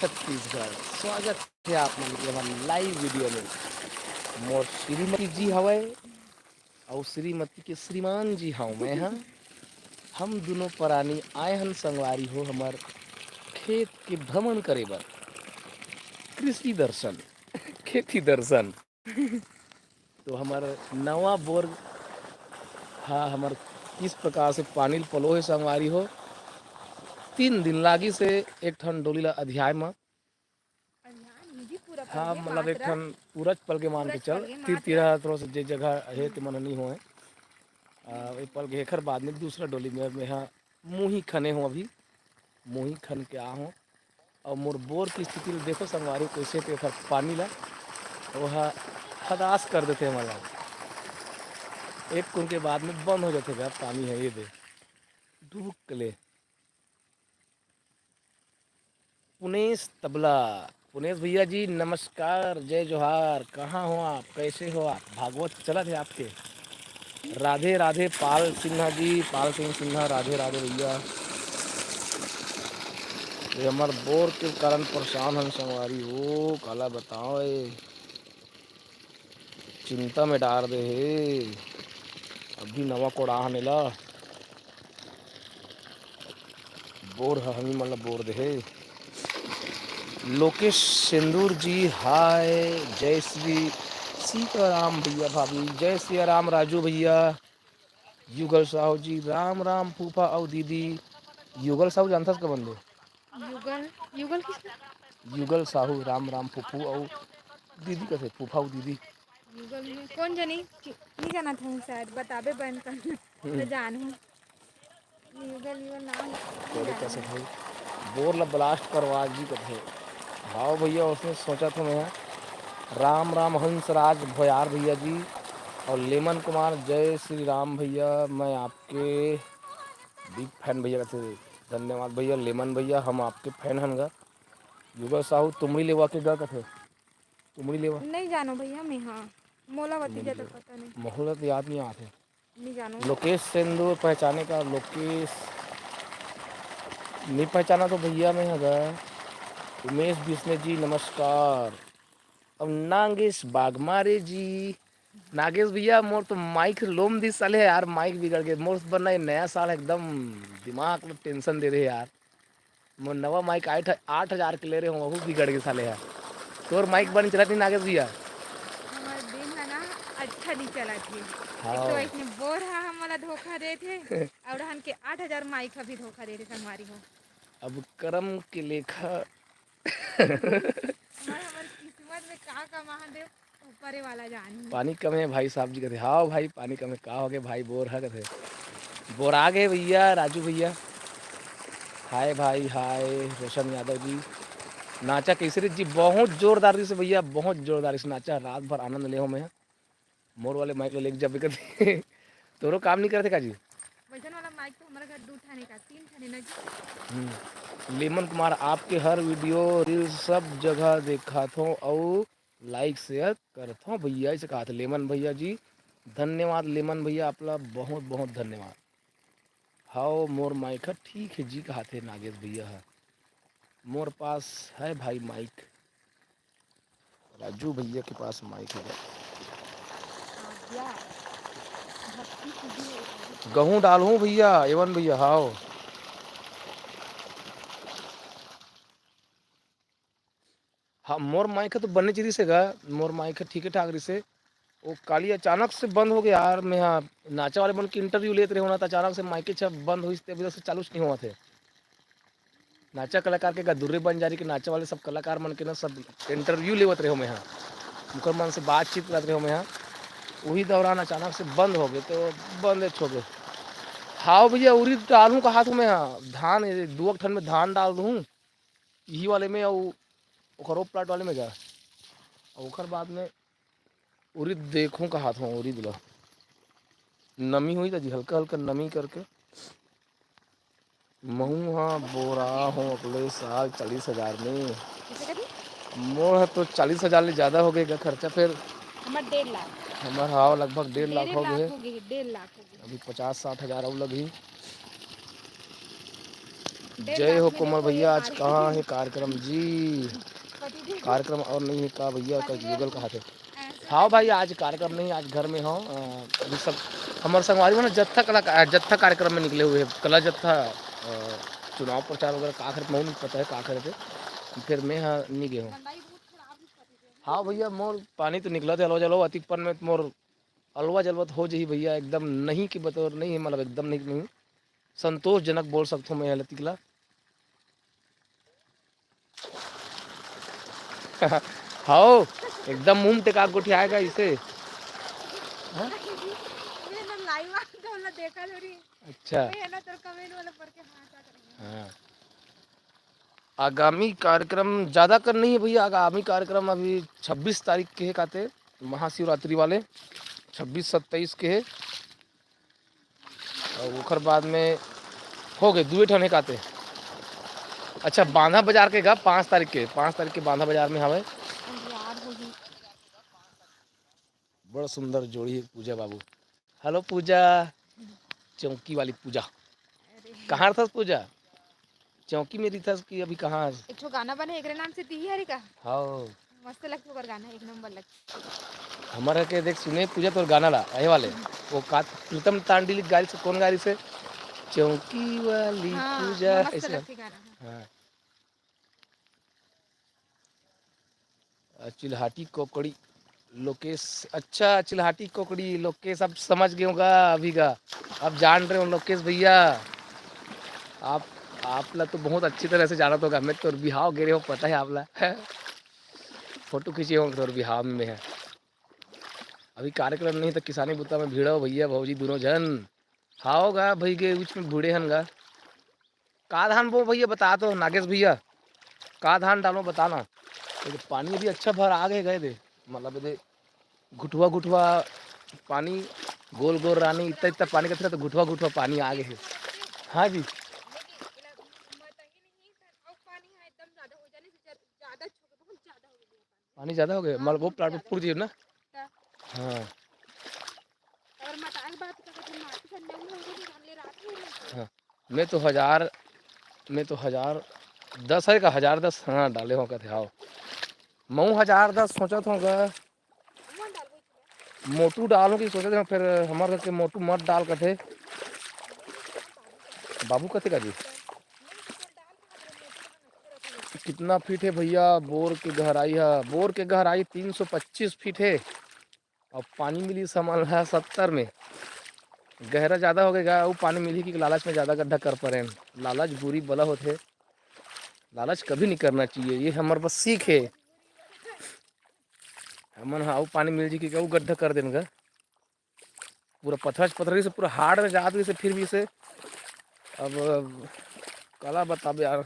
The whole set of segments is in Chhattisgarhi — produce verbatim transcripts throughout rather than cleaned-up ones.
छत्तीसगढ़। स्वागत हे आप मन के हमर लाइव वीडियो में। मोर श्रीमती जी हवय अउ श्रीमती के श्रीमान जी हवं मैं ह। हम दुनों परानी आए हन संगवारी हो हमर खेत के भ्रमण करे बर। कृषि दर्शन, खेती दर्शन। तो हमर नवा बोर हा हमर किस प्रकार से पानी ल पलो हे संगवारी हो। तीन दिन लागिस हे एक ठन डोली ला अधियाय म। अभियान निजी पूरा हाँ, पलगे मतलब एक मात्रा। ठन पूरा पलगे मान के पूरा चल, पलगे तीर मात्रा। तीरा थोड़ा सा जे जगह हे ते मन नहीं होए। आ, ए पलगे एखर बाद में दूसरा डोली में मैं हा मुही खने हों अभी, मुही खन के आ हों। अउ मोर बोर के स्थिति ल देखो संगवारी, कइसे ते एखर पानी ला ओहा हदास कर देथे हमन ला। एक कुन के बाद में बंद हो जाथे गा पानी ह, ये दे डुबुक ले। पुनेश तबला, पुनेश भैया जी नमस्कार, जय जोहार, कहाँ हो आप, कैसे हो आप? भागवत चलत हे आपके? राधे राधे पाल सिन्हा जी, पाल सिंह सिन्हा, राधे राधे भैया। ये हमर बोर के कारण परेशान हन संगवारी हो, काला बताओ ए। चिंता में डार दे हे। अभी नवा कोड़ाहन एला। बोर ह हमी मन ल बोर दे हे। लोकेश सिंदूर जी, हाय। जय श्री सीताराम भैया भाभी, जय सिया राम राजू भैया, युगल साहू जी, राम राम फूफा अउ दीदी। युगल साहू जानथस का बंधु? युगल, युगल किसने? युगल साहू, राम राम फूफू अउ दीदी कथे, फूफा अउ दीदी। युगल में कौन जनी? नहीं जानत हूँ, शायद बताबे बन कर हम्म। तो जानहूँ। युगल, युगल नाम नहीं तोरे जानत कसे हूँ। भाई, बोर ला ब्लास्ट करवा जी कथे। हाँ भैया, उसने सोचा था मैं। राम राम हंसराज भोयार भैया जी और लेमन कुमार, जय श्री राम भैया, मैं आपके बिग फैन भैया कथे। धन्यवाद भैया, लेमन भैया, हम आपके फैन हन गा। युगल साहू तुमड़ी लेवा के गा कथे। तुमड़ी लेवा। नहीं जानो भैया, मैं हाँ, मोला वती तुमड़ी ज्यादा लेवा। पता नहीं। मोहला तो याद नहीं आते। नहीं जानो। लोकेश सिंदूर पहचाने का, लोकेश नहीं पहचाना तो भैया मैं हगा। उमेश बिस्ने जी नमस्कार। अब नागेश बागमारे जी, नागेश भैया, मोर तो माइक लोम दिस साले यार, माइक बिगड़ गए। मोर बनना ये नया साल एकदम दिमाग में टेंशन दे रहे यार। मोर नवा माइक आठ, आठ हजार के ले रहे हो, वहू बिगड़ गए साले यार। तोर माइक बन चलत नहीं नागेश भैया? हमारे दिन है ना, अच्छा नहीं चला थे। हाँ। एक तो इसने बोर हा हमला धोखा दे थे और हन के आठ हजार माइक अभी धोखा दे थे संगवारी हो। अब करम के लेखा हमार, हमार किस्मत में का का महादेव ऊपरे वाला जानी। पानी कम है भाई साहब जी कथे। हाँ भाई, पानी कम है, का हो गए भाई, बोर है कथे। बोर आ गए भैया, राजू भैया। हाय भाई, हाय रोशन यादव जी। नाचा कैसे रे जी? बहुत जोरदार से भैया, बहुत जोरदार से नाचा, रात भर आनंद ले हो मैं। मोर वाले माइक ले लेके जाबे कथे। तोरो काम नहीं करते का जी? वैसन वाला माइक तो हमारे घर दो ठाने का, तीन ठाने ना जी। हम्म। लेमन कुमार, आपके हर वीडियो, रील्स सब जगह देखा थो अउ लाइक शेयर करत हो भैया, ऐसे कहा था लेमन भैया जी। धन्यवाद लेमन भैया, आपला बहुत बहुत धन्यवाद। हाओ मोर माइक ह ठीक है जी, कहा थे नागेश भैया ह। मोर पास है भाई माइक, राजू भैया के पास माइक है। गहूँ डालहूँ भैया, एवन भैया, हाओ। हाँ, मोर माइक ह तो बने चीज से गा, मोर माइक ह ठीके ठाक रिसे। वो काली अचानक से बंद हो गया यार। मैं हाँ, नाचा वाले मन के इंटरव्यू लेत रहे हो ना, तो अचानक से माइक छ बंद होइस, ते अभी तक से चालू नहीं हुआ थे। नाचा कलाकार के गा दुर्रे बंजारी के नाचा वाले सब कलाकार मन के ना सब इंटरव्यू लेवत रहे हो मैं हाँ, उनकर मन से बातचीत करत रहे हो मैं हाँ। वही दौरान अचानक से बंद हो गए, तो बंद हो गए। हाँ भैया, उरी डालूँ कहा था मैं हाँ, धान ये दो ठन में धान डाल दूँ, यही वाले में, अउ ओकर ओ प्लाट वाले में गा। अउ ओकर बाद में उरिद देखूं कहात हूँ, उरिद ला नमी हुई जी, हल्का हल्का नमी करके। महू हा बोरा हूँ अगले साल चालीस हजार में। किसे कभी? मोर ह तो चालीस हजार ले ज्यादा हो गए का खर्चा, फिर हमार डेढ़ लाख। हमार हाव लगभग डेढ़ लाख डेढ़ हो लाख गए। हो गए, डेढ़ लाख हो गए। अभी पचास साठ हजार अउ लगही। जय हो कोमल भैया, आज कहाँ है कार्यक्रम जी? कार्यक्रम और नहीं है का भैया, कल युगल कहा थे। हाँ भाई, आज कार्यक्रम नहीं, आज घर में हो। अ, अभी सब हमारे संगवारी हो ना, जत्था कला का, जत्था कार्यक्रम में निकले हुए हैं, कला जत्था। अ, चुनाव प्रचार वगैरह का करते, नहीं पता है का करते, फिर मैं हाँ नहीं गए हूँ। हाँ भैया, मोर पानी तो निकला थे, अलवा जलवा अतिकपन में मोर अलवा जलवा तो हो जही भैया, एकदम नहीं कि बतौर नहीं है, मतलब एकदम नहीं, नहीं। संतोषजनक बोल सकथों मैं लतिकला। हाओ, एकदम मुंह टेका गोठियाएगा इसे। हाँ? मैं ना live आ तो वाला देखा थोड़ी। अच्छा। मैं है ना, तोर comment वाला पढ़ के हाँ, क्या करेंगे? हाँ। आगामी कार्यक्रम ज़्यादा कर नहीं है भैया, आगामी कार्यक्रम अभी छब्बीस तारीख के है काते, महाशिवरात्रि वाले, छब्बीस सत्ताईस के है। और ओखर बाद में हो गए, दुए ठन हे काते। अच्छा, बांधा बाजार के गा, पाँच तारीख के, पाँच तारीख के बांधा बाजार में हवे। अंधियार होही। बड़ा सुंदर जोड़ी है पूजा बाबू। हेलो पूजा, चौकी वाली पूजा। अरे। कहाँ रथस पूजा? चौकी में रथस कि अभी कहाँ? एक ठो गाना बने, एकरे नाम से तीही हरी का? हाँ। मस्त लगथे ओकर गाना, एक नंबर लगथे। हमर के देख सुने पूजा तोर गाना ला, आए वाले। वो का प्रीतम तांडिल गाइल से, कौन गाइल से? चौकी वाली हाँ, पूजा, मस्त ऐसे। लगथे गाना, हाँ। हाँ। अ, चिल्हाटी कोकड़ी लोकेश, अच्छा, चिल्हाटी कोकड़ी लोकेश, अब समझ गए होगा अभी का, अब जान रहे हो लोकेश भैया। आप, आप ला तो बहुत अच्छी तरह से जानत होगा, मैं तोर बिहाव गे रहे हो, पता है आप ला। फोटो खींचे हो तोर बिहाव में है। अभी कार्यक्रम नहीं तो किसानी बुता में भिड़ो भैया भौजी दोनों जन। हाओ गा भई गे, बीच में बूढ़े हन गा। का धान बो भैया, बता तो नागेश भैया, का धान डालो बता ना। ये तो पानी अभी अच्छा भर आ गए, गए दे, मतलब दे घुटवा घुटवा पानी, गोल गोल रानी, इतना इतना पानी का तो घुटवा घुटवा पानी आ गए है। हाँ जी, पानी ज़्यादा हो गए, मतलब वो प्लाट में फूट दिए ना। हाँ। अगर मताल बात का कथन माटी खन्ने में हो गई, तो हमले रात में ना। हाँ, मैं तो हजार, मैं तो हजार दस है का, हजार दस, हाँ, डाले हो कथे, हाँ। मऊ हजार दस सोचत हो गा। मोटू डालूं की सोचत हो, फिर हमार घर के मोटू मत डाल कथे। बाबू कथे का जी? कितना फीट है भैया बोर के गहराई है? बोर के गहराई तीन सौ पच्चीस फीट है। अब पानी मिली सामान है सत्तर में, गहरा ज़्यादा हो गया, वो पानी मिली कि लालच में ज़्यादा गड्ढा कर परेन। लालच बुरी बला होथे, लालच कभी नहीं करना चाहिए, ये हमारे पास सीख है। हमन हा, वो पानी मिल जी कि वो गड्ढा कर देन गा, पूरा पथरा पथरी से पूरा हार्ड में जात हुई से, फिर भी से अब, अब काला बताबे यार,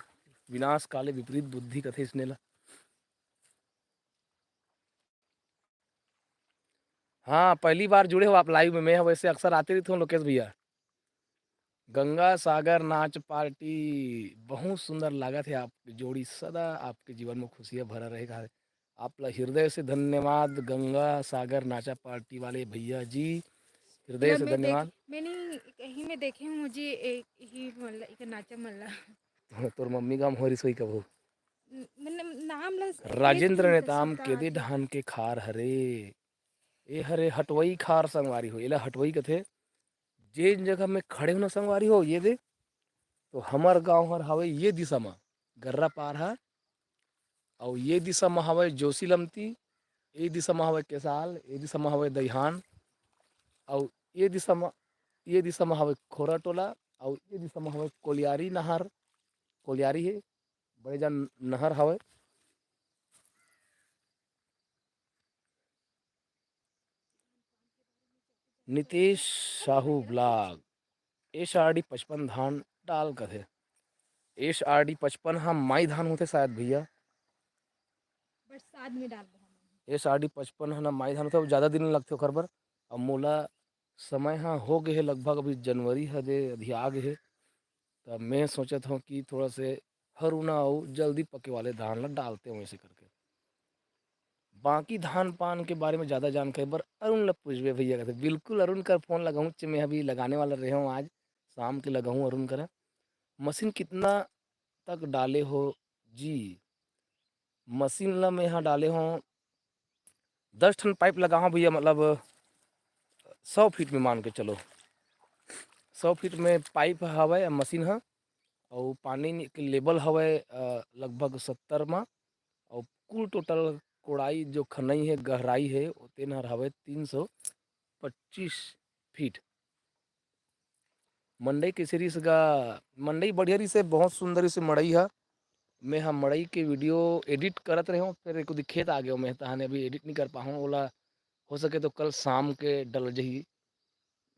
विनाश काले विपरीत बुद्धि कथे इसने ला। हाँ, पहली बार जुड़े हो आप लाइव में। मैं वैसे अक्सर आते रहते हूँ लोकेश भैया। गंगा सागर नाच पार्टी, बहुत सुंदर लागत है आपके जोड़ी, सदा आपके जीवन में खुशियाँ भरा रहेगा। आप ला हृदय से धन्यवाद गंगा सागर नाचा पार्टी वाले भैया जी, हृदय से धन्यवाद। मैंने कहीं में देखे हूँ जी, एक ही मतलब एक नाचा मल्ला। तोर मम्मी गाम हो रही सोई कबू। न-, मतलब नाम ला राजेंद्र नेताम के दे धान के खार हरे। ए हरे हटवई खार संगवारी हो, एला हटवई कथे। जेन जगह में खड़े हो ना संगवारी हो, ये दे, तो हमर गांव हर हवे ये दिशा म, गर्रा पार ह, अउ ये दिशा म हवे जोशी लमती, ये दिशा म हवे केसाल, ये दिशा म हवे दईहान, अउ ये दिशा म, ये दिशा म हवे खोरा टोला, अउ ये दिशा म हवे कोलियारी नहर, कोलियारी हे, बड़े जान नहर हवे। नितेश साहू ब्लॉग, एसआरडी पचपन धान डाल कथे। एसआरडी पचपन हा माई धान होथे शायद भैया। बरसात में डाल दो हम। एसआरडी पचपन हा ना माई धान होथे, अउ ज्यादा दिन लगथे ओकर बर। अब मोला समय हा हो गे हे लगभग, अभी जनवरी हा दे अधिया गे हे। त मैं सोचत हौं कि थोड़ा से हरूना अउ जल्दी पके वाले धान ला डालते हौं ऐसे करके। बाकी धान पान के बारे में ज्यादा जानकारी बर अरुण ला पूछबे भैया कथे। बिल्कुल अरुण कर फोन लगाऊं, चे मैं अभी लगाने वाला रहे हूँ आज शाम के लगाऊं अरुण करा। मशीन कितना तक डाले हो जी? मशीन ला मैं हा डाले हों, दस ठन पाइप लगा हों भैया, मतलब सौ फीट में मान के चलो, सौ फीट में पाइप हवय मशीन ह, अउ पानी नि-, के लेवल हवय, अ, लगभग सत्तर मा, अउ कुल टोटल कोड़ाई जो खनई हे, गहराई हे, तेन हर हवय तीन सौ पच्चीस फीट। मंडई कइसे रिहिस गा? मंडई बढ़िया रिहिसे, बहुत सुंदर रिहिसे मड़ई ह। मैं ह मड़ई के वीडियो एडिट करत रहेंव, फेर एक उदी खेत आ गेंव मैं, तहाने अभी एडिट नइ कर पाहूँ ओला। हो सके तो कल शाम के डल जही,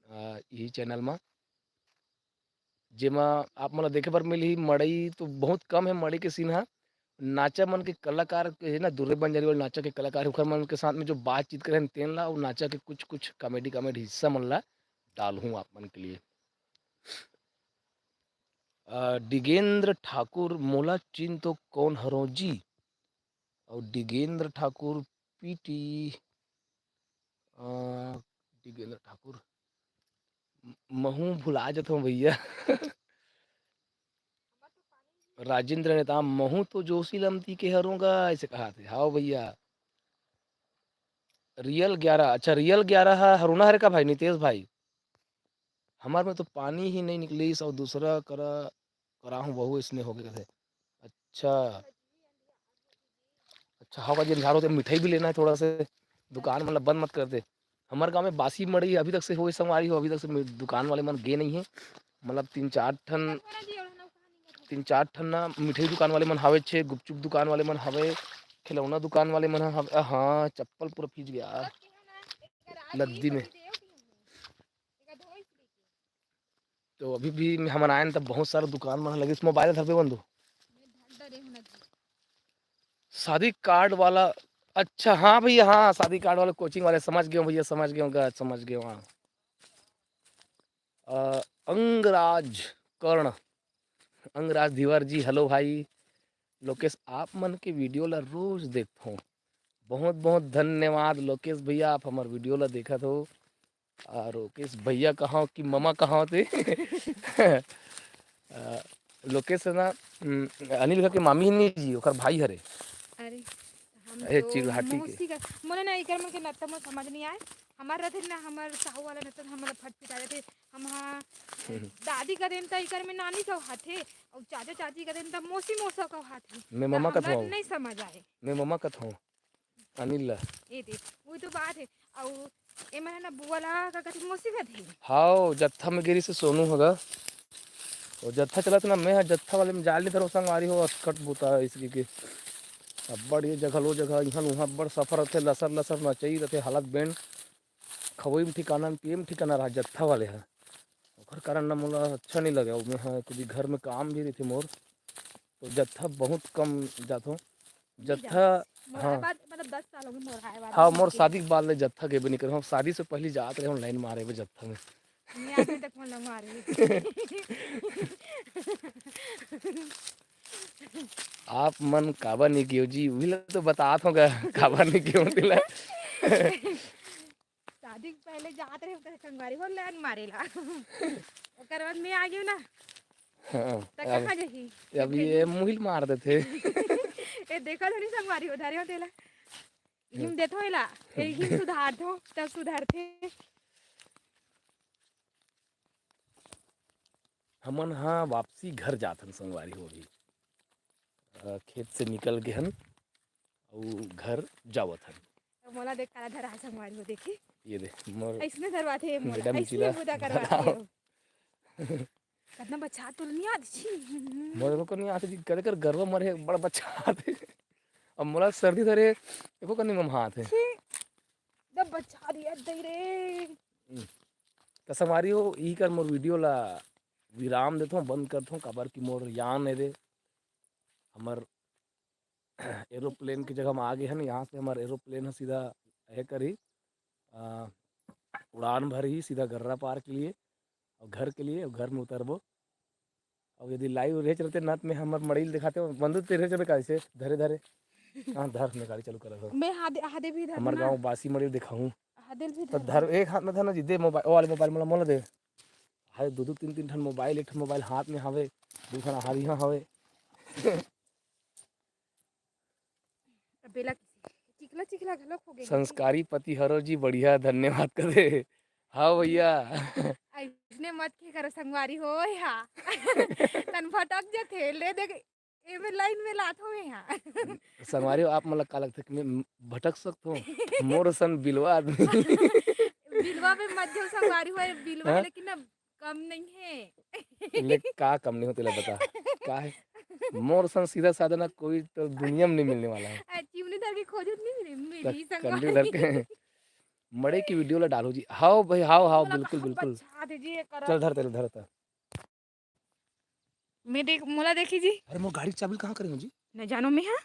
अ, इही चैनल म, जेमा आप मन ल देखे बर मिलही। मड़ई तो बहुत कम हे, मड़ई के सीन ह। नाचा मन के कलाकार हे ना, दुर्रे बंजारी वाले नाचा के कलाकार, ओखर मन के साथ में जो बातचीत करे हन, तेन ला, अउ नाचा के कुछ-कुछ कॉमेडी, कॉमेडी हिस्सा मन ला डालहूँ आप मन के लिए। अ, डिगेंद्र ठाकुर, "मोला चिन तो कौन हरो जी?" अउ डिगेंद्र ठाकुर, पीटी, अ, डिगेंद्र ठाकुर, म-, महूँ भुला जथों भैया। राजेंद्र नेताम, "महूँ तो जोशी लमती के हरों गा," ऐसे कहा थे। हाव भैया। रियल ग्यारह, अच्छा, रियल ग्यारह ह-, हरोना हरे का भाई, नितेश भाई? हमर में तो पानी ही नहीं निकलिस, अउ दूसरा करा, करा हूँ, वहू इसने होगे कथे। अच्छा। अच्छा, हव का जी, अंधियार होथे, मिठाई भी लेना है थोड़ा से, दुकान मतलब बंद मत कर दे। हमर गाँव में बासी मड़ई अभी तक से होए संगवारी हो, अभी तक से मि-, दुकान वाले मन गे नहीं है। मतलब तीन चार ठन, तीन चार ठन ना मिठाई दुकान वाले मन हावे छे, गुपचुप दुकान वाले मन हावे, खिलौना दुकान वाले मन हावे। हाँ, चप्पल पूरा भीज गया नदी में। तो अभी भी हमन आयन तब बहुत सारा दुकान मन लगिस। मोबाइल धरबे बंधु। शादी कार्ड वाला, अच्छा, हाँ भैया, हाँ, शादी कार्ड वाला कोचिंग वाले, समझ गेंव भैया, समझ गेंव गा, समझ गेंव, हाँ। अ, अंगराज कर्ण, अंगराज धीवर जी, हेलो भाई। लोकेश, आप मन के वीडियो ला रोज देखथों। बहुत बहुत धन्यवाद लोकेश भैया, आप हमर वीडियो ला देखत हो। अ, लोकेश भैया कहां कि ममा कहां ते? अ, लोकेश ना, उम, अनिल घर के मामी ही नहीं जी, ओकर भाई हरे। अरे, हम अरे, तो चिल्हाटी के। मौसी का, मोला ना एकर मन के नत्ता मोर समझ नहीं आए। हमर रथे ना, हमर साहू वाला नत्ता हमर फट पिटा जाथे। हम हा हम्म। दादी का दिन त एकर में नानी का हाथे, अउ चाचा चाची का दिन त मौसी मौसा का हाथे। मैं त ममा का हमरा थों। नहीं समझ आए। मैं ममा का थों। अनिल ला। ए दे, वो तो बात है। अउ ए मन ना बुआ ला का कथी मौसी कथे? हाव, जत्था में गिरी से सोनू होगा। वो जत्था चलत ना, मैं हा जत्था वाले में जाल नहीं धरो संगवारी हो, असकट बुता इसकी के। अब्बड़ ये जगह लो जगह, इहाँ उहाँ अब्बड़ सफर रथे, लसर लसर नचई रथे, हालत बेंड। खवई में ठिकाना, पिए में ठिकाना रहा जत्था वाले हा। ओकर कारण ना मोला अच्छा नहीं लगे। अउ मैं हा कभी घर में काम भी रहिथे मोर, तो जत्था बहुत कम जाथों। नहीं जत्था, जाथों। मोर हाँ। आए बाद, मतलब, दस साल हो गए मोर आए बाद हाँ, में मोर के। शादी के बाद ले जत्था गेबे नहीं करे। हम शादी से पहले जात रहे, हम लाइन मारे हुए जत्था में। नहीं, आज तक मोला मारे। आप मन काबर नहीं गेव जी? उही ला तो बतात हों गा, काबर नहीं गेव तेला। शादी के पहले जात रहे ओकर संगवारी हो लाइन मारे ला। ओकर बाद में आ गेव ना। हाँ, त अब, कहाँ जाही? अब ये मुहिल मार देथे। ए, देखो तो नहीं संगवारी हो, धरे हो तेला। हिम देथो एला, ए, हिम सुधारथो, तब सुधरथे। हमन हा वापसी घर जाथन संगवारी हो भी। अ, खेत से निकल गे हन, अउ घर जावत हन। तो मोला देख काला धरा है संगवारी हो, देखी। ये दे, मोर ऐसने धरवाथे मोला, मैडम ऐसने चिला बुदा करवाथे। कतना बछा तो नहीं आत छी। मोर को नहीं आत जी, करे कर गरवा मरे बड़ बछा आत। अब मोला सर्दी धरे, एको कनी मम्हा आत हे। छी, दब बछा दिया दे रे। हम्म। त संगवारी हो, इही कर मोर वीडियो ला विराम देथों, बंद करथों, काबर कि मोर यान ए दे, हमर एरोप्लेन के जगह हम आ गे हन। यहाँ से हमर एरोप्लेन ह सीधा हे करही, अ, उड़ान भरही सीधा गर्रा पार के लिए अउ घर के लिए, अउ घर में उतरबो। अउ यदि लाइव रहे चलते ना, त मैं हमर मड़ई ल दिखाते हो, बंदूक तेरे जबे कैसे धरे धरे। हाँ, धर, मैं गाड़ी चालू करत हूँ। मैं हादे, हादे भी धर हमर ना। गाँव बासी मड़ई ल दिखाऊँ। हादे ल भी तो धर धर, ना। एक हाथ में धर ना जी, दे मोबाइल, वो वाले मोबाइल मोला, मोला दे। हाय, दो दो तीन तीन ठन मोबाइल, एक ठन मोबाइल हाथ में हावे, दू ठन हाथ यहाँ हावे। बेला किसे चिखला चिखला घलोक हो गे। संस्कारी पति हरो जी, बढ़िया, धन्यवाद करे। हाँ भैया। अइसने मत के करो संगवारी हो, हा। तन भटक जथे, ले दे, एमे लाइन में लात होवे हा। संगवारी हो, आप मन ला का लगथे कि मैं भटक सकत हों? मोर सन बिलवा आदमी। बिलवा में मत जाओ संगवारी हो, बिलवा हाँ? लेकिन ना कम नहीं है। ले का कम नहीं हो, तेला बता। का है? मोर सन सीधा साधा ना कोई तो दुनिया में नहीं मिलने वाला है। आ, चिमनी धर के खोजत नहीं मिले, मिली त संगवारी। कंडी धर के मड़ई की वीडियो ला डालो जी। हाव भाई, हाव, हाव, बोला बिल्कुल, कहाँ बिल्कुल। बचा दे जी, ये करत। चल धर, तेला धर, धर। मैं देख, मोला देखी जी। अरे, मोर गाड़ी के चाबी ल कहाँ करे हो जी? न जानो मैं, हाँ।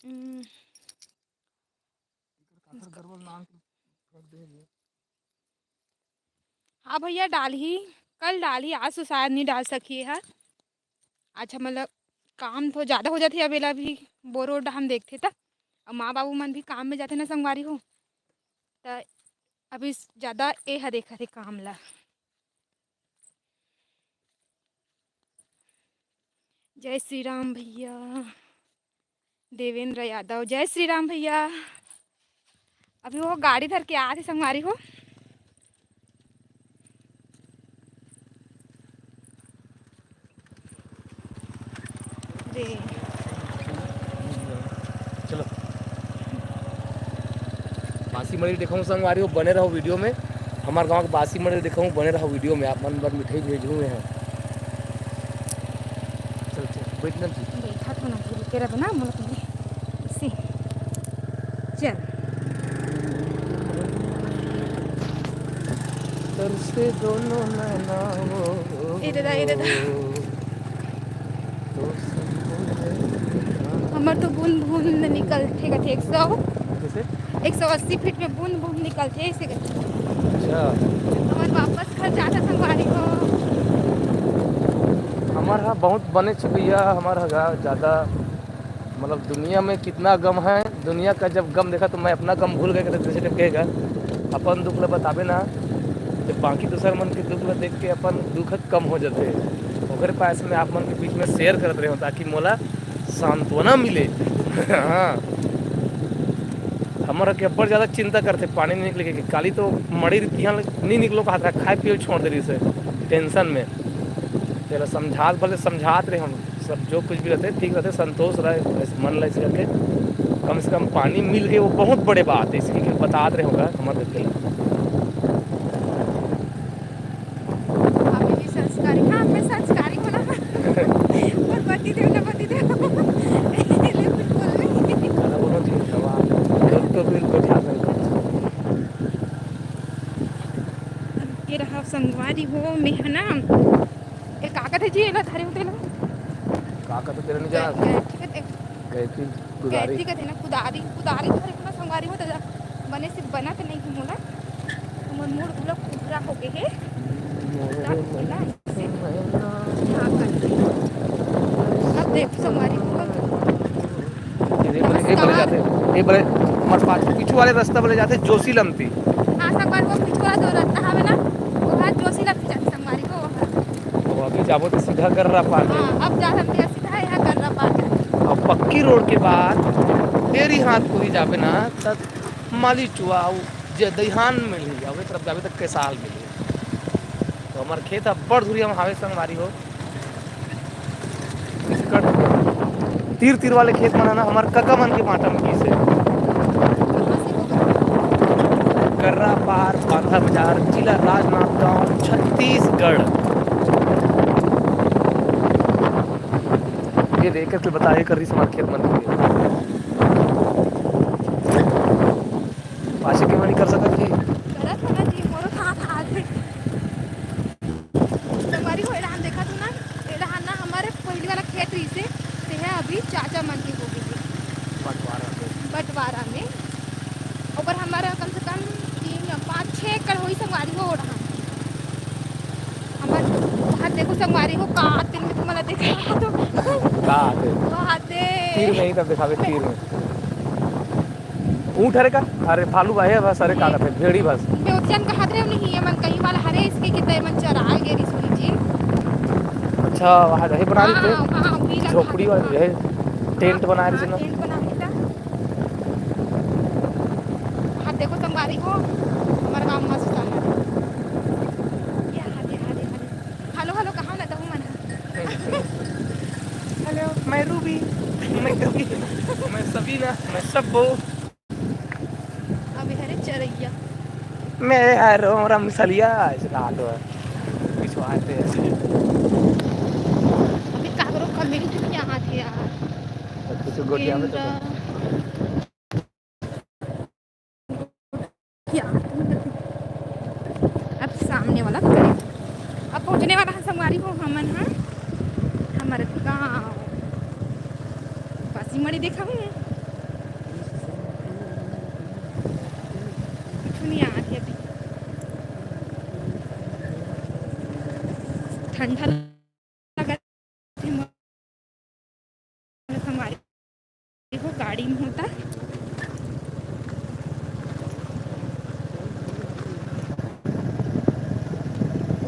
हम्म। एकर काकर गड़बड़ नाम के फेंक दे हे। हाँ भैया, डालही, कल डालही, आज तो शायद नहीं डाल सकी है। आज हमन ला काम तो ज़्यादा हो जाथे, अब एला भी बोर वोर डाहन देखथे त, अब माँ बाबू मन भी काम में जाथे ना संगवारी हो, त अभी ज़्यादा ए ह देखत हे काम ला। जय श्री राम भैया। देवेंद्र यादव, जय श्री राम भैया। अभी वो गाड़ी धर के आत हे संगवारी हो। दे। चलो। बासी मड़ई देखाहूँ संगवारी हो, बने रहो वीडियो में। हमार गाँव के बासी मड़ई देखाहूँ, बने रहो वीडियो में। आप मन बर मिठाई भेजहूँ मैं। चल, चल, बैठ ना जी। बैठा तो ना जी, रुके रहो ना, मोला पहले। इसे। चल। तरसे दोनों नैना वो। ए दादा, ए दादा। हमर तो बूंद बूंद निकलथे कथे एक सौ। कैसे? एक सौ अस्सी फीट में बूंद बूंद निकलथे, ऐसे करके। अच्छा। हमन वापस घर जात हन संगवारी हो। हमर ह बहुत बने चुकैया, हमर ह गा-, ज़्यादा, मतलब, दुनिया में कितना गम है, दुनिया का जब गम देखा तो मैं अपना गम भूल गए, जैसे टाइप कहेगा। अपन दुख ल बताबे ना, जब बाकी दूसर मन के दुख ल देख के अपन दुख कम हो जाथे। ओकरे पास में आप मन के बीच में शेयर करत रहे हो, ताकि मोला सांत्वना मिले। हाँ, हमर के अब्बड़ ज़्यादा चिंता करथे पानी नहीं निकले के। काली तो मड़ी रितिहा नहीं निकलो कहा था, खाए पिए छोड़ दे रही से टेंशन में। तेला समझात, भले समझात रहे हम, सब जो कुछ भी रहते ठीक रहते, संतोष रहे, ऐसे मन ला ऐसे करके कम से कम पानी मिल गए, वो बहुत बड़े बात है। इसके लिए बतात रहे होगा हमर के। आप भी संस्कारी, हाँ, मैं संस्कारी बोला। और पति देव ना पति देव। ये कुछ बोल रही। अरे बोलो जी, सवाल। तो बिल्कुल ध्यान नहीं। ये रहा संगवारी हो, मैं है ना, ये का कथे जी, एला धरे होते ला? का कथे तेला नहीं जाना? गैंती कथे। गैंती, कुदारी। गैंती कथे ना, कुदारी, कुदारी धरे होना संगवारी हो, त बने से बनत नहीं है मोला। हमर मूड़ घलो कुधरा हो गए हे। तब एला ऐसे हाँ कर दे। अब देख संगवारी हो। ये बड़े, ये बड़े जाते, ये बड़े, हमारे पास पीछू वाले रास्ता वाले जाते जोशी लमती। हाँ, संगवारी हो, पीछू वाला जो रास्ता हवे ना, वो है जोशी लमती जाते संगवारी हो, वो है। अब अभी जाबो तो सीधा गर्रा पार। हाँ, अब जा सकते हैं सीधा यहाँ गर्रा पार जाते। अब पक्की रोड के बाद तेरी हाथ को ही जाबे ना, तब माली चुआ, वो जे दईहान मिलही, अबे तरफ जाबे तो कैसाल मिलही। तो हमार खेत अब्बड़ दूरी हम हावे संगवारी हो। इसकर तीर तीर वाले खेत मन ह ना हमार कका मन के बांटा में गिस हे। कर्रा पार, बांधा बाजार, जिला राजनांदगांव, छत्तीसगढ़। ये देख के बता, ये कर रही हमार खेत मन के। पाछे के मनी कर सकत हे। करत हन जी, मोरो कहाँ था आज। संगवारी हो, ए डहान देखत हो ना, ए डहान ना हमारे पहिली वाला खेत रहिसे, तेहा अभी चाचा मन के हो गे हे। बंटवारा में। बंटवारा में। ओकर हमारा कम से कम तीन या पाँच, छः एकड़ होई संगवारी हो ओ डहान। हमार वहाँ देखो संगवारी हो, का आते में तुम्हारा देखा तो। का आते? वहाँ आते। तीर में ही तब दिखावे, तीर में। ऊँट हरे का? अरे, भालू भाई है बस, अरे, का कहते हैं, भेड़ी बस। मैं उठ तन कहत रहे नहीं, ये मन कहीं वाला हरे इसके कितने मन चरा गे रिसुई जी। अच्छा, वहाँ रहे बना रही थे? हाँ, वहाँ पीला झोपड़ी वाला रहे, टेंट बना रही थी ना? हाँ, टेंट बना रही था। हाँ, देखो संगवारी हो, हमारा गाँव मस्त है। ये हरे, हरे, हरे। हेलो, हेलो, कहाँ ना तहु मन है? हेलो, मैं रूबी, मैं कवि, मैं सबीना, मैं सब्बो। अब हरे चरैया। मैं यार, हमरा मिसलिया, ऐसे कहा तो है। पिछवाते ऐसे। अभी काकरो कमेंट नहीं आते यार। कुछ गोटिया में तो गेंदा। क्या? अब सामने वाला करे। अब पहुँचने वाला है संगवारी हो हमन, हाँ, हमारे गाँव। बासी मड़ी देखा हूँ। कुछ नहीं आ रही अभी। ठंडा लगा थे मोला संगवारी हो, गाड़ी में होता।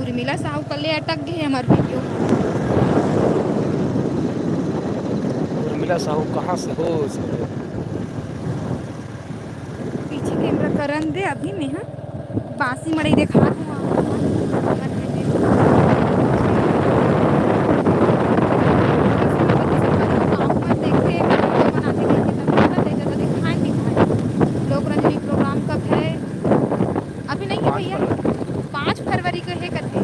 उर्मिला साहू कल्ले अटक गए हमार वीडियो। उर्मिला साहू कहाँ से हो? पीछे कैमरा करन दे, अभी मैं, हाँ, बासी मड़ई देखा थे। लोक रंजनी प्रोग्राम कब है? अभी नहीं है भैया, पाँच फरवरी को है कथे।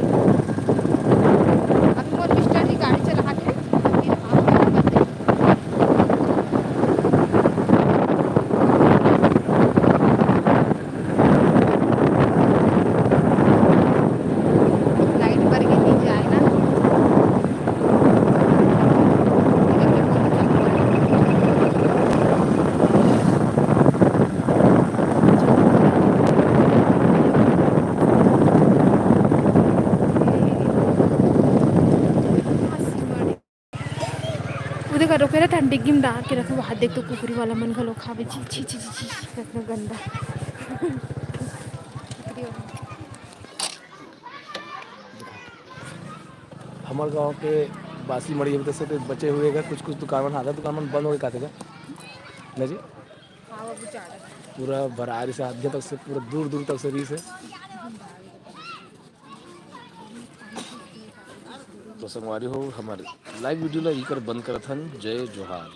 अभी मोर मिस्टर जी गाड़ी चला थे, अभी आप लाइट बर के नीचे आए ना। उदे का रोके रहता, डिग्गी में डाल के रखो, वहाँ देख तो कुकरी वाला मन घलो खावे, छी, छी, छी, छी, छी, इतना गंदा। हमर गांव के बासी मड़ी जब से तो बचे हुए का कुछ, कुछ दुकान मन, आधा दुकान मन बंद हो गए, का थे का? ना जी? पूरा भरारी से आगे तक से, पूरा दूर, दूर तक से रही से। तो संगवारी हो, हमारे लाइव वीडियो ला इकर बंद करत हन। जय जोहार।